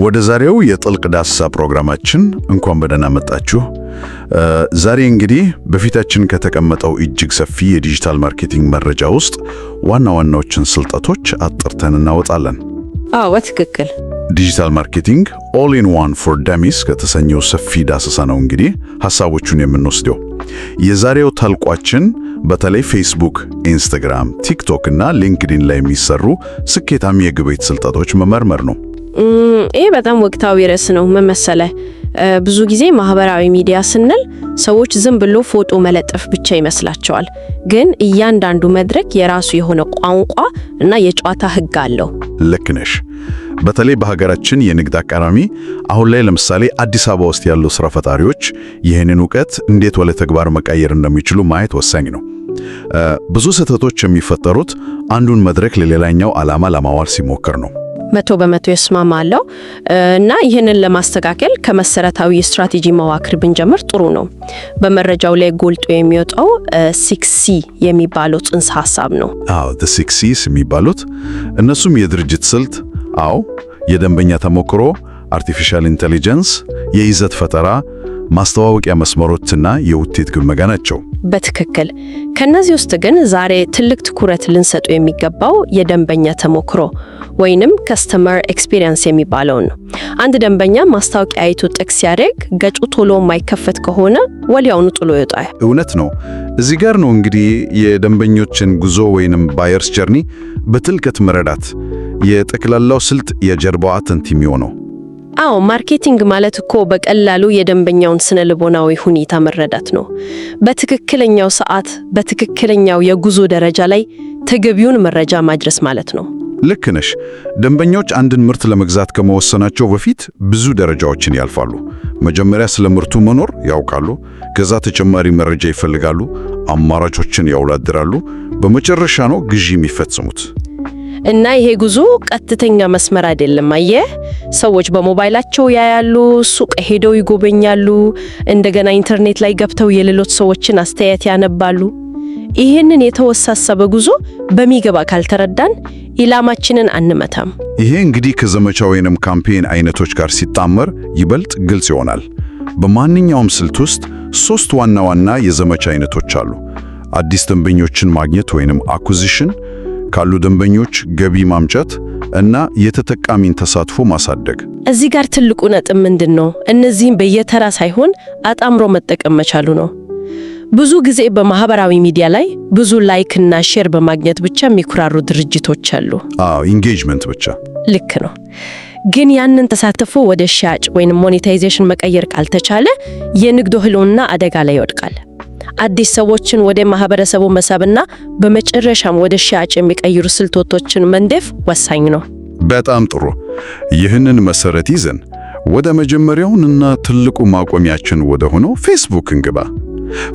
ወደ ዛሬው የጥልቅ ዳሰሳ ፕሮግራማችን እንኳን በደህና መጣችሁ። ዛሬ እንግዲህ በፊታችን ከተቀመጠው እጅግ ሰፊ የ digital marketing መረጃ ውስጥ ዋና ዋናዎችን ስልቶች አጥርተን እናወጣለን። አዎ፣ በትክክል። Digital Marketing All in One for Dummies ከተሰኘው ሰፊ ዳሰሳ ነው እንግዲህ ሐሳቦቹን የምንወስደው። የዛሬው ተልዕኳችን በተለይ ፌስቡክ፣ ኢንስታግራም፣ ቲክቶክ እና ሊንክዲን ላይ የሚሰሩ ስኬታማ የግብይት ስልቶች መመርመር ነው። ይህ በጣም ወቅታዊ ርዕስ ነው። ምን መሰለህ፣ ብዙ ጊዜ ማህበራዊ ሚዲያ ስንል ሰዎች ዝም ብሎ ፎቶ መለጠፍ ብቻ ይመስላቸዋል። ግን እያንዳንዱ መድረክ የራሱ የሆነ ቋንቋ እና የጨዋታ ህግ አለው። ልክ ነሽ። በተለይ በሀገራችን የንግድ አካባቢ አሁን ላይ ለምሳሌ አዲስ አበባ ውስጥ ያሉ ስራ ፈጣሪዎች ይህንን እውቀት እንዴት ወደ ተግባር መቀየር እንደሚችሉ ማየት ወሳኝ ነው። ብዙ ስህተቶች የሚፈጠሩት አንዱን መድረክ ለሌላኛው ዓላማ ለማዋል ሲሞከር ነው። 100% እስማማለሁ። እና ይህንን ለማስተካከል ከመሰረታዊ የስትራቴጂ መዋቅር ብንጀምር ጥሩ ነው። በመረጃው ላይ ጎልቶ የሚወጣው six C የሚባለው ጽንሰ ሀሳብ ነው። አዎ፣ the six C's የሚባሉት እነሱም የድርጅት ስልት፣ አዎ፣ የደንበኛ ተሞክሮ፣ artificial intelligence፣ የይዘት ፈጠራ፣ ማስተዋወቂያ መስመሮችና የውጤት ግምገማ ናቸው። በትክክል። ከነዚህ ውስጥ ግን ዛሬ ትልቅ ትኩረት ልንሰጠው የሚገባው የደንበኛ ተሞክሮ ወይንም customer experience የሚባለውን ነው። አንድ ደንበኛ ማስታወቂያ አይቶ ጠቅ ሲያደርግ ገጹ ቶሎ የማይከፈት ከሆነ ወዲያውኑ ጥሎ ይወጣል። እውነት ነው። እዚህ ጋር ነው እንግዲህ የደንበኞችን ጉዞ ወይንም buyer's journey በጥልቀት መረዳት የጠቅላላው ስልት የጀርባው አጥንት የሚሆነው። አዎ፣ marketing ማለት እኮ በቀላሉ የደንበኛውን ስነ ልቦናዊ ሁኔታ መረዳት ነው። በትክክለኛው ሰዓት፣ በትክክለኛው የጉዞ ደረጃ ላይ ተገቢውን መረጃ ማድረስ ማለት ነው። ልክ ነሽ። ደንበኞች አንድን ምርት ለመግዛት ከመወሰናቸው በፊት ብዙ ደረጃዎችን ያልፋሉ። መጀመሪያ ስለ ምርቱ መኖር ያውቃሉ። ከዛ ተጨማሪ መረጃ ይፈልጋሉ፣ አማራጮችን ያወዳድራሉ። በመጨረሻ ነው ግዢ የሚፈጽሙት። እና ይሄ ጉዞ ቀጥተኛ መስመር አይደለም። አየህ፣ ሰዎች በሞባይላቸው ያያሉ፣ ሱቅ ሄደው ይጎበኛሉ፣ እንደገና ኢንተርኔት ላይ ገብተው የሌሎች ሰዎችን አስተያየት ያነባሉ። ይህንን የተወሳሰበ ጉዞ በሚገባ ካልተረዳን ኢላማችንን አንመታም። ይሄ እንግዲህ ከዘመቻ ወይንም campaign አይነቶች ጋር ሲጣመር ይበልጥ ግልጽ ይሆናል። በማንኛውም ስልት ውስጥ ሶስት ዋና ዋና የዘመቻ አይነቶች አሉ። አዲስ ደንበኞችን ማግኘት ወይንም acquisition፣ ካሉ ደንበኞች ገቢ ማምጣት እና የተጠቃሚን ተሳትፎ ማሳደግ። እዚህ ጋር ትልቁ ነጥብ ምንድን ነው? እነዚህን በየተራ ሳይሆን አጣምሮ መጠቀም መቻሉ ነው። ብዙ ጊዜ በማህበራዊ ሚዲያ ላይ ብዙ like እና share በማግኘት ብቻ የሚኩራሩ ድርጅቶች አሉ። አዎ፣ engagement ብቻ። ልክ ነው። ግን ያንን ተሳትፎ ወደ ሽያጭ ወይንም monetization መቀየር ካልተቻለ የንግዱ ህልውና አደጋ ላይ ይወድቃል። አዲስ ሰዎችን ወደ ማህበረሰቡ መሳብና በመጨረሻም ወደ ሽያጭ የሚቀይሩ ስልቶችን መንደፍ ወሳኝ ነው። በጣም ጥሩ። ይህንን መሰረት ይዘን ወደ መጀመሪያውንና ትልቁ ማቆሚያችን ወደ ሆነው ፌስቡክ እንግባ።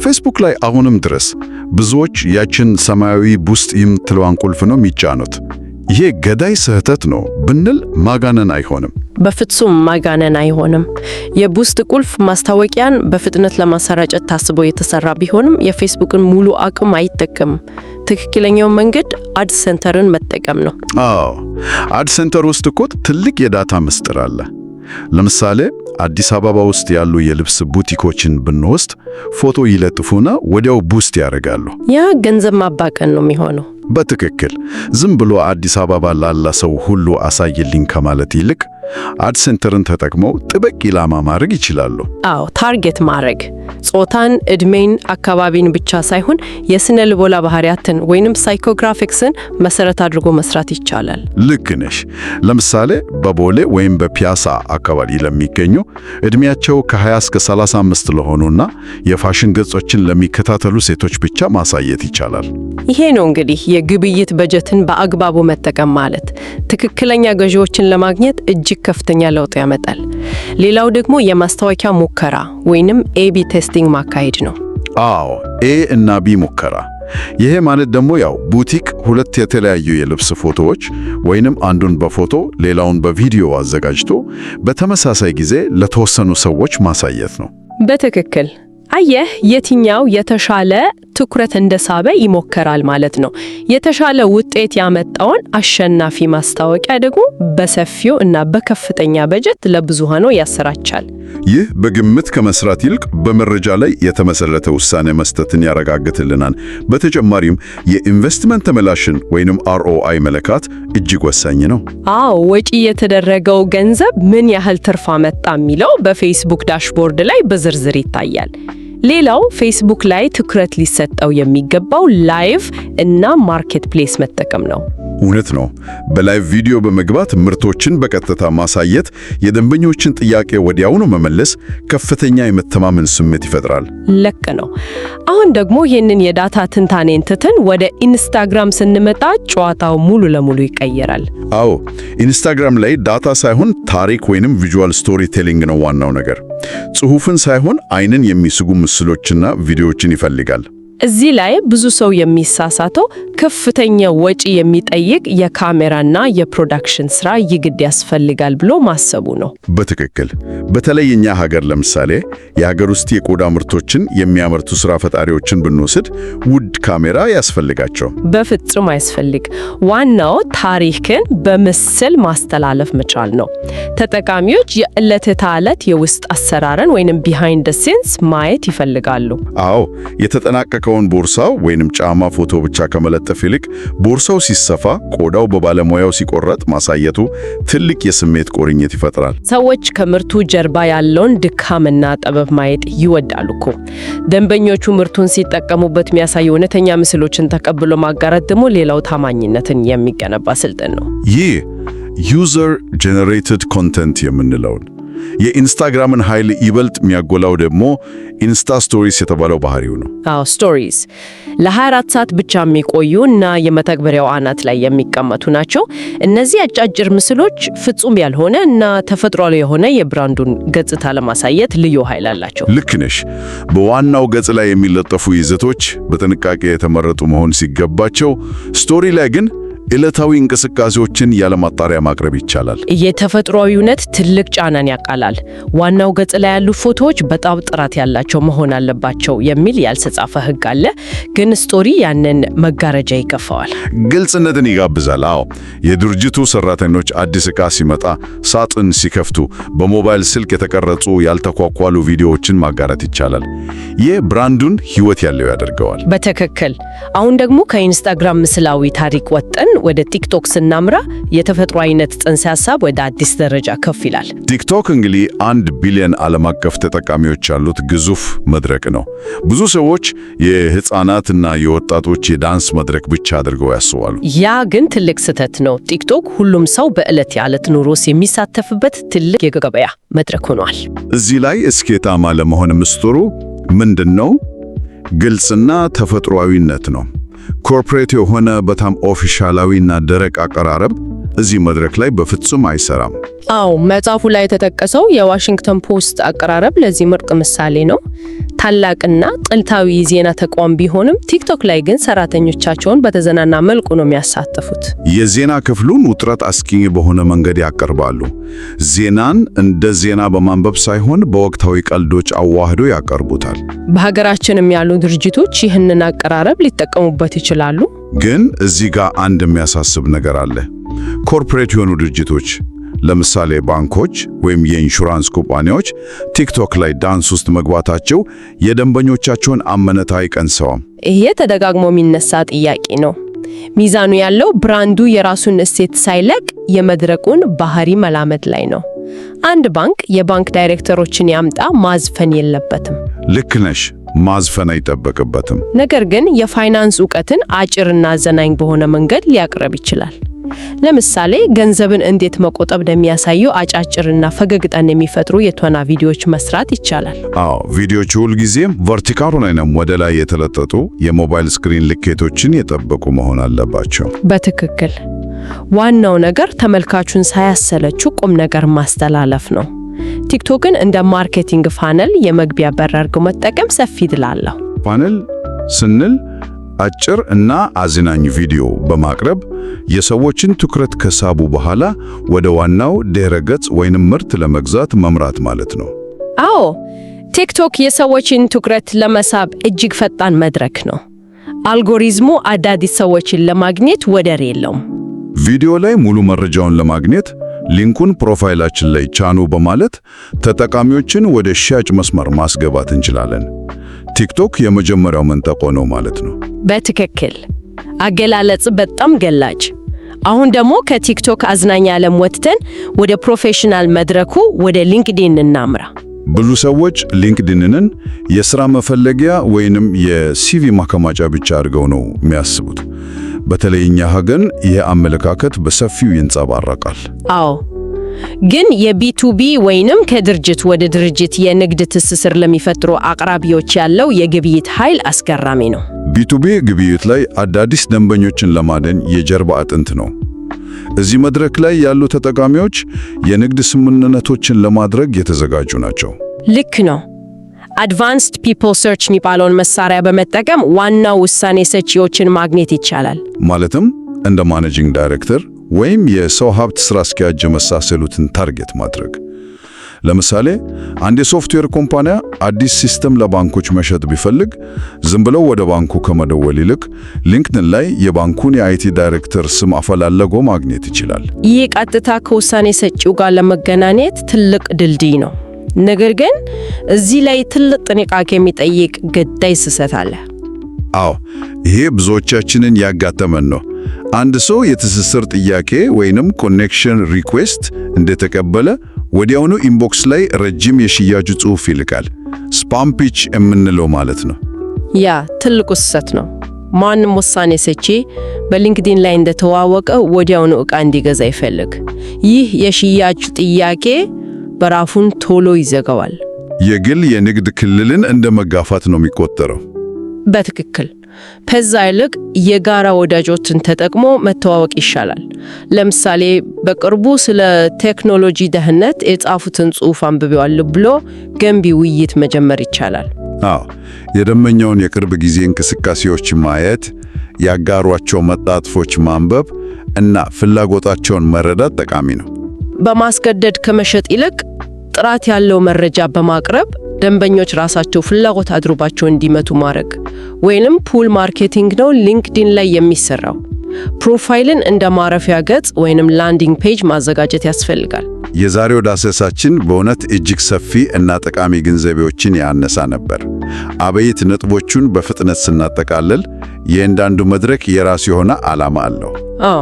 ፌስቡክ ላይ አሁንም ድረስ ብዙዎች ያችን ሰማያዊ boost የምትለዋን ቁልፍ ነው የሚጫኑት። ይሄ ገዳይ ስህተት ነው ብንል ማጋነን አይሆንም። በፍጹም ማጋነን አይሆንም። የ boost ቁልፍ ማስታወቂያን በፍጥነት ለማሰራጨት ታስቦ የተሰራ ቢሆንም የፌስቡክን ሙሉ አቅም አይጠቀምም። ትክክለኛው መንገድ Ad Center ን መጠቀም ነው። አዎ፣ Ad Center ውስጥ እኮ ትልቅ የ data ምስጢር አለ። ለምሳሌ አዲስ አበባ ውስጥ ያሉ የልብስ ቡቲኮችን ብንወስድ ፎቶ ይለጥፉና ወዲያው boost ያደርጋሉ። ያ ገንዘብ ማባከን ነው የሚሆነው። በትክክል። ዝም ብሎ አዲስ አበባ ላለ ሰው ሁሉ አሳይልኝ ከማለት ይልቅ Ad Center ን ተጠቅመው ጥብቅ ኢላማ ማድረግ ይችላሉ። አዎ፣ target ማድረግ ጾታን፣ እድሜን፣ አካባቢን ብቻ ሳይሆን የስነ ልቦና ባህሪያትን ወይንም psychographics ን መሰረት አድርጎ መስራት ይቻላል። ልክ ነሽ። ለምሳሌ በቦሌ ወይም በፒያሳ አካባቢ ለሚገኙ እድሜያቸው ከ20 እስከ 35 ለሆኑና የፋሽን ገጾችን ለሚከታተሉ ሴቶች ብቻ ማሳየት ይቻላል። ይሄ ነው እንግዲህ የግብይት በጀትን በአግባቡ መጠቀም ማለት። ትክክለኛ ገዢዎችን ለማግኘት እጅግ ከፍተኛ ለውጥ ያመጣል። ሌላው ደግሞ የማስታወቂያ ሙከራ ወይንም A/B testing ማካሄድ ነው። አዎ፣ A እና B ሙከራ። ይሄ ማለት ደግሞ ያው ቡቲክ ሁለት የተለያዩ የልብስ ፎቶዎች ወይንም አንዱን በፎቶ ሌላውን በቪዲዮ አዘጋጅቶ በተመሳሳይ ጊዜ ለተወሰኑ ሰዎች ማሳየት ነው። በትክክል። አየህ፣ የትኛው የተሻለ ትኩረት እንደሳበ ይሞከራል ማለት ነው። የተሻለ ውጤት ያመጣውን አሸናፊ ማስታወቂያ ደግሞ በሰፊው እና በከፍተኛ በጀት ለብዙሃኑ ያሰራጫል። ይህ በግምት ከመስራት ይልቅ በመረጃ ላይ የተመሰረተ ውሳኔ መስጠትን ያረጋግጥልናል። በተጨማሪም የኢንቨስትመንት ተመላሽን ወይንም ROI መለካት እጅግ ወሳኝ ነው። አዎ፣ ወጪ የተደረገው ገንዘብ ምን ያህል ትርፍ አመጣ የሚለው በፌስቡክ dashboard ላይ በዝርዝር ይታያል። ሌላው ፌስቡክ ላይ ትኩረት ሊሰጠው የሚገባው live እና marketplace መጠቀም ነው። እውነት ነው። በ live ቪዲዮ በመግባት ምርቶችን በቀጥታ ማሳየት፣ የደንበኞችን ጥያቄ ወዲያውኑ መመለስ ከፍተኛ የመተማመን ስሜት ይፈጥራል። ልክ ነው። አሁን ደግሞ ይህንን የ data ትንታኔን ትተን ወደ ኢንስታግራም ስንመጣ ጨዋታው ሙሉ ለሙሉ ይቀየራል። አዎ፣ ኢንስታግራም ላይ data ሳይሆን ታሪክ ወይንም visual storytelling ነው ዋናው ነገር። ጽሑፍን ሳይሆን አይንን የሚስቡ ምስሎችና ቪዲዮዎችን ይፈልጋል። እዚህ ላይ ብዙ ሰው የሚሳሳተው ከፍተኛ ወጪ የሚጠይቅ የካሜራና የ production ስራ የግድ ያስፈልጋል ብሎ ማሰቡ ነው። በትክክል። በተለይ እኛ ሀገር ለምሳሌ የሀገር ውስጥ የቆዳ ምርቶችን የሚያመርቱ ስራ ፈጣሪዎችን ብንወስድ ውድ ካሜራ ያስፈልጋቸው? በፍጹም አያስፈልግ። ዋናው ታሪክን በምስል ማስተላለፍ መቻል ነው። ተጠቃሚዎች የዕለት ተዕለት የውስጥ አሰራርን ወይንም behind the scenes ማየት ይፈልጋሉ። አዎ፣ የተጠናቀቀውን ቦርሳ ወይንም ጫማ ፎቶ ብቻ ከመለጠፍ ይልቅ ቦርሳው ሲሰፋ፣ ቆዳው በባለሙያው ሲቆረጥ ማሳየቱ ትልቅ የስሜት ቁርኝት ይፈጥራል። ሰዎች ከምርቱ ጀርባ ያለውን ድካምና ጥበብ ማየት ይወዳሉ እኮ። ደንበኞቹ ምርቱን ሲጠቀሙበት የሚያሳዩ እውነተኛ ምስሎችን ተቀብሎ ማጋራት ደግሞ ሌላው ታማኝነትን የሚገነባ ስልት ነው። ይህ user generated content የምንለውን የኢንስታግራምን ኃይል ይበልጥ የሚያጎላው ደግሞ Insta Stories የተባለው ባህሪው ነው። አዎ፣ stories ለ24 ሰዓት ብቻ የሚቆዩ እና የመተግበሪያው አናት ላይ የሚቀመጡ ናቸው። እነዚህ አጫጭር ምስሎች ፍጹም ያልሆነ እና ተፈጥሯዊ የሆነ የብራንዱን ገጽታ ለማሳየት ልዩ ኃይል አላቸው። ልክ ነሽ። በዋናው ገጽ ላይ የሚለጠፉ ይዘቶች በጥንቃቄ የተመረጡ መሆን ሲገባቸው፣ story ላይ ግን ዕለታዊ እንቅስቃሴዎችን ያለማጣሪያ ማቅረብ ይቻላል። የተፈጥሯዊነት ትልቅ ጫናን ያቃላል። ዋናው ገጽ ላይ ያሉ ፎቶዎች በጣም ጥራት ያላቸው መሆን አለባቸው የሚል ያልተጻፈ ሕግ አለ። ግን story ያንን መጋረጃ ይገፈዋል። ግልጽነትን ይጋብዛል። አዎ፣ የድርጅቱ ሰራተኞች አዲስ ዕቃ ሲመጣ ሳጥን ሲከፍቱ በሞባይል ስልክ የተቀረጹ ያልተኳኳሉ ቪዲዮዎችን ማጋራት ይቻላል። ይህ ብራንዱን ሕይወት ያለው ያደርገዋል። በትክክል። አሁን ደግሞ ከኢንስታግራም ምስላዊ ታሪክ ወጥተን ወደ ቲክቶክ ስናመራ የተፈጥሯዊነት ጽንሰ ሀሳብ ወደ አዲስ ደረጃ ከፍ ይላል። ቲክቶክ እንግዲህ 1 ቢሊዮን ዓለም አቀፍ ተጠቃሚዎች ያሉት ግዙፍ መድረክ ነው። ብዙ ሰዎች የሕፃናትና የወጣቶች የዳንስ መድረክ ብቻ አድርገው ያስባሉ። ያ ግን ትልቅ ስህተት ነው። ቲክቶክ ሁሉም ሰው በዕለት ተዕለት ኑሮ የሚሳተፍበት ትልቅ የገበያ መድረክ ሆኗል። እዚህ ላይ ስኬታማ ለመሆን ምስጢሩ ምንድን ነው? ግልጽና ተፈጥሯዊነት ነው። Corporate የሆነ በጣም ኦፊሻላዊና ደረቅ አቀራረብ እዚህ መድረክ ላይ በፍጹም አይሰራም። አዎ፣ መጽሐፉ ላይ የተጠቀሰው የዋሽንግተን ፖስት አቀራረብ ለዚህ ምርጥ ምሳሌ ነው። ታላቅና ጥንታዊ የዜና ተቋም ቢሆንም ቲክቶክ ላይ ግን ሰራተኞቻቸውን በተዝናና መልኩ ነው የሚያሳትፉት። የዜና ክፍሉን ውጥረት አስቂኝ በሆነ መንገድ ያቀርባሉ። ዜናን እንደ ዜና በማንበብ ሳይሆን በወቅታዊ ቀልዶች አዋህዶ ያቀርቡታል። በሀገራችንም ያሉ ድርጅቶች ይህንን አቀራረብ ሊጠቀሙበት ይችላሉ። ግን እዚህ ጋር አንድ የሚያሳስብ ነገር አለ። Corporate የሆኑ ድርጅቶች፣ ለምሳሌ ባንኮች ወይም የኢንሹራንስ ኩባንያዎች፣ ቲክቶክ ላይ ዳንስ ውስጥ መግባታቸው የደንበኞቻቸውን አመኔታ አይቀንሰውም? ይሄ ተደጋግሞ የሚነሳ ጥያቄ ነው። ሚዛኑ ያለው ብራንዱ የራሱን እሴት ሳይለቅ የመድረኩን ባህሪ መላመድ ላይ ነው። አንድ ባንክ የባንክ ዳይሬክተሮችን ያምጣ ማዝፈን የለበትም። ልክ ነሽ፣ ማዝፈን አይጠበቅበትም። ነገር ግን የፋይናንስ እውቀትን አጭርና አዝናኝ በሆነ መንገድ ሊያቀርብ ይችላል። ለምሳሌ ገንዘብን እንዴት መቆጠብ እንደሚያሳዩ አጫጭርና ፈገግታን የሚፈጥሩ የትወና ቪዲዮዎች መስራት ይቻላል። አዎ፣ ቪዲዮቹ ሁልጊዜም vertical ወይንም ወደ ላይ የተለጠጡ የሞባይል screen ልኬቶችን የጠበቁ መሆን አለባቸው። በትክክል። ዋናው ነገር ተመልካቹን ሳያሰለቹ ቁም ነገር ማስተላለፍ ነው። ቲክቶክን እንደ marketing funnel፣ የመግቢያ በር አድርገው መጠቀም ሰፊ ዕድል አለው። Funnel ስንል አጭር እና አዝናኝ ቪዲዮ በማቅረብ የሰዎችን ትኩረት ከሳቡ በኋላ ወደ ዋናው ድረ ገጽ ወይንም ምርት ለመግዛት መምራት ማለት ነው። አዎ፣ ቲክቶክ የሰዎችን ትኩረት ለመሳብ እጅግ ፈጣን መድረክ ነው። አልጎሪዝሙ አዳዲስ ሰዎችን ለማግኘት ወደር የለውም። ቪዲዮ ላይ ሙሉ መረጃውን ለማግኘት link ኡን profile ኣችን ላይ ጫኑ በማለት ተጠቃሚዎችን ወደ ሽያጭ መስመር ማስገባት እንችላለን። ቲክቶክ የመጀመሪያው መንጠቆ ነው ማለት ነው። በትክክል፣ አገላለጽ በጣም ገላጭ። አሁን ደግሞ ከቲክቶክ አዝናኝ ዓለም ወጥተን ወደ professional መድረኩ፣ ወደ ሊንክዲን እናምራ። ብዙ ሰዎች ሊንክዲንን የሥራ መፈለጊያ ወይንም የ CV ማከማቻ ብቻ አድርገው ነው የሚያስቡት። በተለይ እኛ ሀገር ይህ አመለካከት በሰፊው ይንጸባረቃል። አዎ፣ ግን የ B2B ወይንም ከድርጅት ወደ ድርጅት የንግድ ትስስር ለሚፈጥሩ አቅራቢዎች ያለው የግብይት ኃይል አስገራሚ ነው። B2B ግብይት ላይ አዳዲስ ደንበኞችን ለማደን የጀርባ አጥንት ነው። እዚህ መድረክ ላይ ያሉ ተጠቃሚዎች የንግድ ስምምነቶችን ለማድረግ የተዘጋጁ ናቸው። ልክ ነው። Advanced people search የሚባለውን መሳሪያ በመጠቀም ዋናው ውሳኔ ሰጪዎችን ማግኘት ይቻላል። ማለትም እንደ managing director ወይም የሰው ሀብት ስራ አስኪያጅ የመሳሰሉትን target ማድረግ። ለምሳሌ አንድ የሶፍትዌር ኩባንያ አዲስ system ለባንኮች መሸጥ ቢፈልግ፣ ዝም ብለው ወደ ባንኩ ከመደወል ይልቅ ሊንክድኢን ላይ የባንኩን የ IT ዳይሬክተር ስም አፈላልጎ ማግኘት ይችላል። ይህ ቀጥታ ከውሳኔ ሰጪው ጋር ለመገናኘት ትልቅ ድልድይ ነው። ነገር ግን እዚህ ላይ ትልቅ ጥንቃቄ የሚጠይቅ ገዳይ ስህተት አለ። አዎ፣ ይሄ ብዙዎቻችንን ያጋጠመን ነው። አንድ ሰው የትስስር ጥያቄ ወይንም connection request እንደተቀበለ ወዲያውኑ inbox ላይ ረጅም የሽያጭ ጽሑፍ ይልካል። Spam pitch የምንለው ማለት ነው። ያ ትልቁ ስህተት ነው። ማንም ውሳኔ ሰጪ በሊንክዲን ላይ እንደተዋወቀ ወዲያውኑ ዕቃ እንዲገዛ አይፈልግም። ይህ የሽያጭ ጥያቄ በራፉን ቶሎ ይዘጋዋል። የግል የንግድ ክልልን እንደ መጋፋት ነው የሚቆጠረው። በትክክል። ከዛ ይልቅ የጋራ ወዳጆችን ተጠቅሞ መተዋወቅ ይሻላል። ለምሳሌ በቅርቡ ስለ ቴክኖሎጂ ደህንነት የጻፉትን ጽሑፍ አንብቤዋለሁ ብሎ ገንቢ ውይይት መጀመር ይቻላል። አዎ፣ የደንበኛውን የቅርብ ጊዜ እንቅስቃሴዎች ማየት፣ ያጋሯቸው መጣጥፎች ማንበብ እና ፍላጎታቸውን መረዳት ጠቃሚ ነው። በማስገደድ ከመሸጥ ይልቅ ጥራት ያለው መረጃ በማቅረብ ደንበኞች ራሳቸው ፍላጎት አድሮባቸው እንዲመጡ ማድረግ ወይንም pull marketing ነው ሊንክዲን ላይ የሚሰራው። Profile ን እንደ ማረፊያ ገጽ ወይንም landing page ማዘጋጀት ያስፈልጋል። የዛሬው ዳሰሳችን በእውነት እጅግ ሰፊ እና ጠቃሚ ግንዛቤዎችን ያነሳ ነበር። አበይት ነጥቦቹን በፍጥነት ስናጠቃልል የእያንዳንዱ መድረክ የራሱ የሆነ ዓላማ አለው። አዎ፣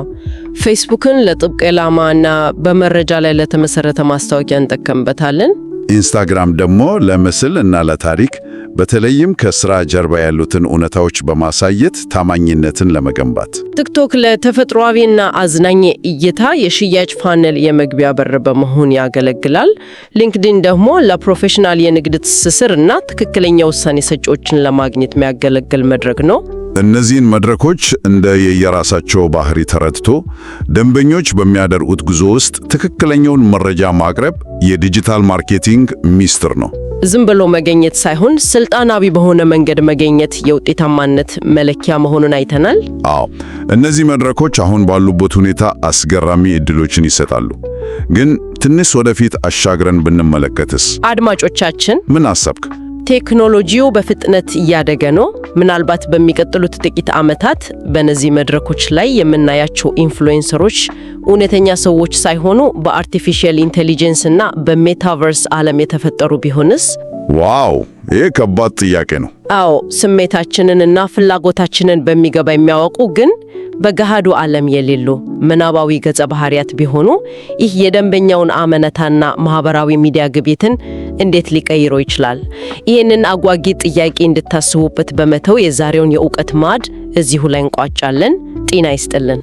ፌስቡክን ለጥብቅ ኢላማ እና በመረጃ ላይ ለተመሰረተ ማስታወቂያ እንጠቀምበታለን። ኢንስታግራም ደግሞ ለምስል እና ለታሪክ፣ በተለይም ከስራ ጀርባ ያሉትን እውነታዎች በማሳየት ታማኝነትን ለመገንባት። ቲክቶክ ለተፈጥሯዊና አዝናኝ እይታ የሽያጭ funnel የመግቢያ በር በመሆን ያገለግላል። ሊንክዲን ደግሞ ለ professional የንግድ ትስስር እና ትክክለኛ ውሳኔ ሰጪዎችን ለማግኘት የሚያገለግል መድረክ ነው። እነዚህን መድረኮች እንደ የየራሳቸው ባህሪ ተረድቶ ደንበኞች በሚያደርጉት ጉዞ ውስጥ ትክክለኛውን መረጃ ማቅረብ የ digital marketing ሚስጥር ነው። ዝም ብሎ መገኘት ሳይሆን ስልጣናዊ በሆነ መንገድ መገኘት የውጤታማነት መለኪያ መሆኑን አይተናል። አዎ፣ እነዚህ መድረኮች አሁን ባሉበት ሁኔታ አስገራሚ እድሎችን ይሰጣሉ። ግን ትንሽ ወደፊት አሻግረን ብንመለከትስ? አድማጮቻችን፣ ምን አሰብክ? ቴክኖሎጂው በፍጥነት እያደገ ነው። ምናልባት በሚቀጥሉት ጥቂት ዓመታት በእነዚህ መድረኮች ላይ የምናያቸው influencer ኦች እውነተኛ ሰዎች ሳይሆኑ በ artificial intelligence እና በ metaverse ዓለም የተፈጠሩ ቢሆንስ? Wow፣ ይህ ከባድ ጥያቄ ነው። አዎ፣ ስሜታችንን እና ፍላጎታችንን በሚገባ የሚያውቁ ግን በገሃዱ ዓለም የሌሉ ምናባዊ ገጸ ባህሪያት ቢሆኑ፣ ይህ የደንበኛውን አመኔታና ማህበራዊ ሚዲያ ግብይትን እንዴት ሊቀይረው ይችላል? ይህንን አጓጊ ጥያቄ እንድታስቡበት በመተው የዛሬውን የእውቀት ማዕድ እዚሁ ላይ እንቋጫለን። ጤና ይስጥልን።